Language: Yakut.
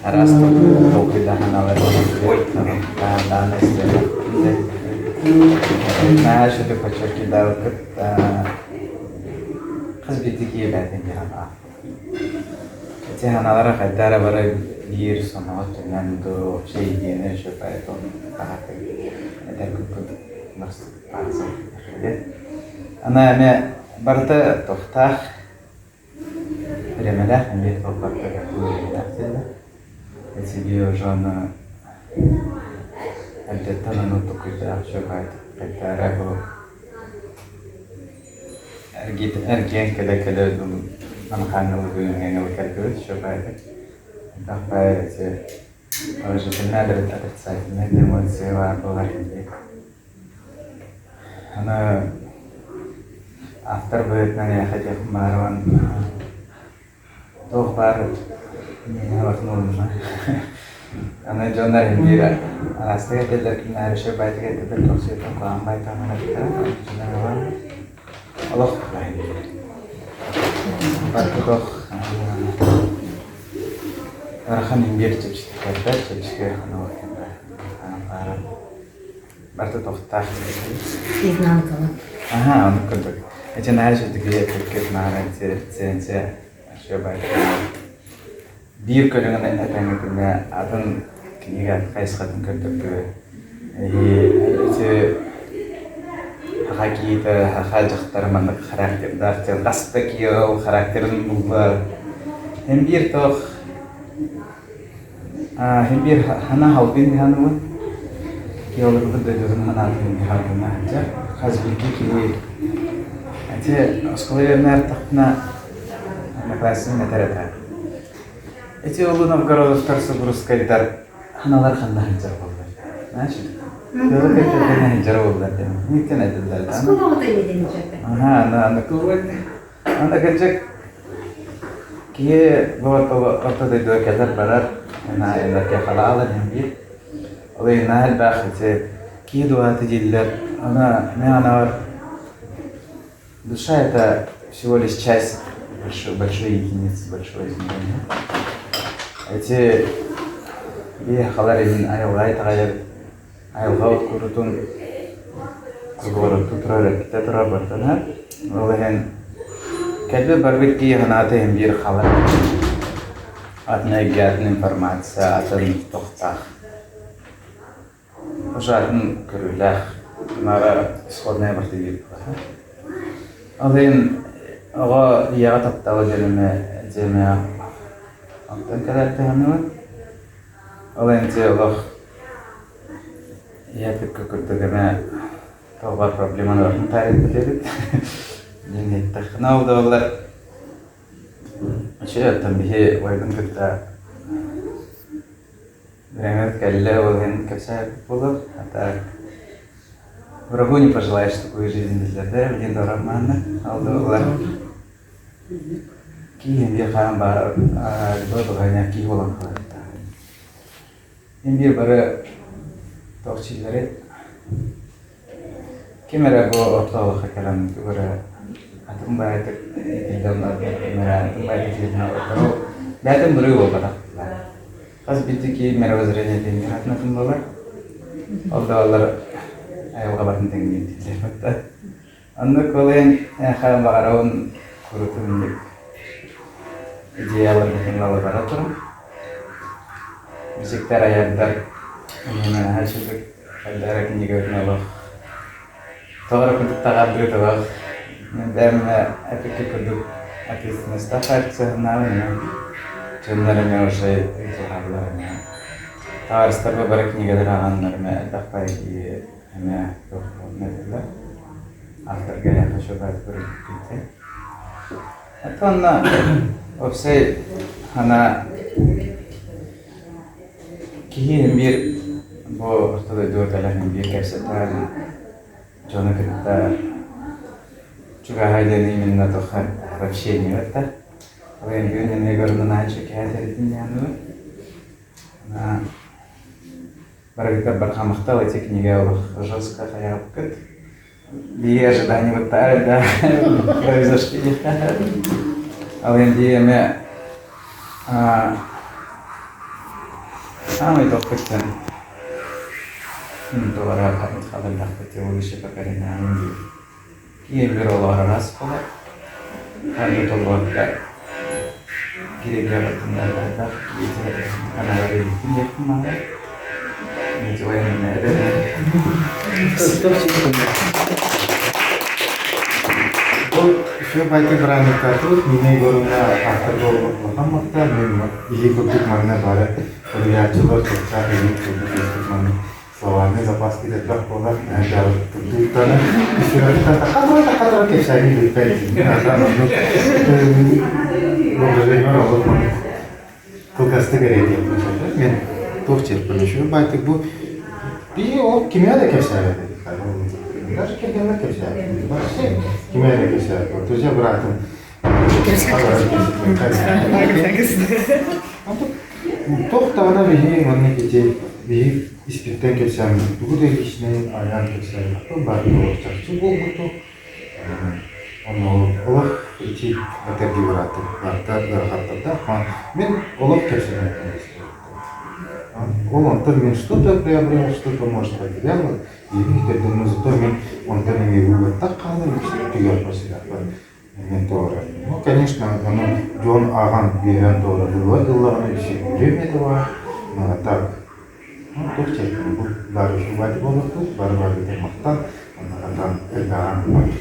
Араас толкуйдаһаналар даана Наһаа шөтө подчеркиваабыккыт хас биирдии киһи бэйэтин киһи Эти ханалара хайда эрэ бары биир сомоҕо түмэн дуу, общай идеяны еще поэтому таһаатык этэр курдук Ана эмэ барыта тохтаах Бириэмэлээх эмиэ туох-барыта бириэмэлээх дииллэр. Эти уже аны эрдэттэн ону токуйдаах үчүгэй хайдара бу эргиэн кэлэ-кэлэ намхааннылыгы кэлбит үчүгэйдик. Элбэх баай эти положительнай да отрицательнай да эмоция баар буолар кэлбит. Аны автор быһыытынан эйиэхэ этиэхпин баҕарабын туох баар миэнэ барытын уурунна. Аны дьоннор иһин биир араастык этэллэр кимнээҕэр үчүгэй баайтык этэллэр көхсүөттэн куһаҕан баайтаҕына Олох барыта туох ыарахан иҥиир чэпчэки кэлбэт, чэпчэки ыарахан олох кэлбэт. Барыта тохтаах Изнанкала. Аха, оннук курдук. Эти наһаа үчүгэй эппиккит наара рецензия биир көрүҥүн этэҥҥитинэ атын кинигэ хайысхатын көрдөрдүбүт. Ити саха киһитэ, саха дьахтара маннык характердаах диэн хас да киһи ол характерын булла. Эн биир туох Һин биир хана халбин хааныбын киһи олорбут дойдутун ханаатын хаалбына сылдьар. Хас биирдии киһи ити оскуола үөрэнэ одноклассник этэр этэ. Ити улуу Новгородовтар субурускайдар ханалар ханна сылдьар буоллар. Значит, тыалы кэтэрдэнэ сылдьар буоллар диэн. Ниттен этэллэр. Оскуола оҕото иннитин дьэпэ. Аха, аны аны Аны кырдьык киһи бу орто дойдуга кэлэр-барар, наайыларга халаалар иһин биир. Ол иһин наһаа элбэх ити киһи дуоһата дииллэр. Аны мин анаабар душа это всего лишь часть большой, большой единицы, большого измерения. Эти биир халар иһин айылҕа итэҕэйэр Айылҕа курутун кургуораттыы турар, эргитэ турар бартана. Ол иһин кэлбит барбыт киһи санаата иһин биир халар атын эйгэ, атын информация, атын тохтаах. Уже атын көрүүлээх. Наара исходная барыта биир буолар. Ол иһин оҕо ийэҕэ таптала диэн эмэ дьиэмэ онтон кэлэр саныыбын. Ол иһин дьэ олох ийэ кытта курдук эмэ туох проблеманы барытын таарыйбыт эбит диэн иһиттэххинэ ол да буоллар үчүгэй оттон биһи убайбын кытта бирэҥэбит кэллэ ол иһин кэпсээбит буолуо а так врагу не пожелаешь такую жизнь дииллэр да билигин да романна ол да буоллар Киһи биир хаан баар любой быһыйа киһи буолан хаалыахтаах. Мин биир бары туох дииллэрий ким эрэ бу орто олоххо кэлэн тугу эрэ атын баайдык иитиллэн ким эрэ атын баайдык иитиллэн бэйэтин буруй буолбатах Хас биирдии киһи мировоззрение диэн атын атын буолар. Ол да буоллар айылҕа батын тэҥниир дииллэр Оннук ол иһин эйиэхэ баҕарабын курутун инник идеяларгытын ылыбара турун. Мизиктэр айардар эмиэ наһаа үчүгэй хайдара кинигэбитин олох тоҕо эрэ курдук таҕардыы олох бэйэм эмэ эпиккэ курдук ответственностаах сыһыннаабын эмэ дьоннор эмэ уже ыйыталаһаллар эмэ табаарыстарбар бары кинигэлэр ааҕаннар эмэ элбэх баайы эмэ туох этэллэр авторга я хочу брать Это онно уопсай ана киһи биир бу орто дойдуга кэлэн биир кэпсэтэр дьону кытта чугаһа диэн именно туха в общении это ол бүгүн эмиэ көрүнэн кэһэтэритин Барыгытар барҕа махтал эти кинигэ олох жестко хайаабыккыт. Биһиги ожиданиебыттаар да произошли. Ал енді эме Саамай тохпуттан туора хадырдахпыт будущее поколение диир. Киһи олоор араас буолар. Ханна толуорга кириэбиэҕиттэн анаҕар илиитин диэхпин баҕарар. Бу үчүгэй баайка бырааһынньыктаатыбыт. Нина Егоровна автор буолбут улахан махтал. Мин илии курдук манна бары суруйааччылар чопчаах илии курдук киэстик маннык словарный запас элбэх буолар. Турдууттаны үсүрэхтэн хатыра-хатыра кэпсээни бүппэт. Воображением олох маннык кылгастык эрэ диэхпин сөп. Мен туох диэхпин үчүгэй баайтык бу биһи ол кимиэхэ да кэпсээбэт даже кэргэммэр кэпсээбэт вообще кимиэхэ да кэпсээбэт друзья быраатым туох даҕаны биһи маннык ити биһи испиттэн кэпсээммит тугу да личнэй айаан кэпсээбэппин баар чахчы буолбуту Ону олох ити этэргэ бырааттым барыта ыарахаттардаах. Мин олох кэпсэнэртэн Ол онтон мин что-то приобрел, что-то, может, потерял, иһин но зато мин онтон эмиэ выводтар хаалар түгэр сыһаппар мен туора. Ну, конечно, ону дьон ааҕан биэрэн туора вывод ыллаҕына үсү это бар, но так Ну, туох чэркини бу бары үчүгэй буолуохпут, бары барыгытын махтал, онно хатан элбэҕин.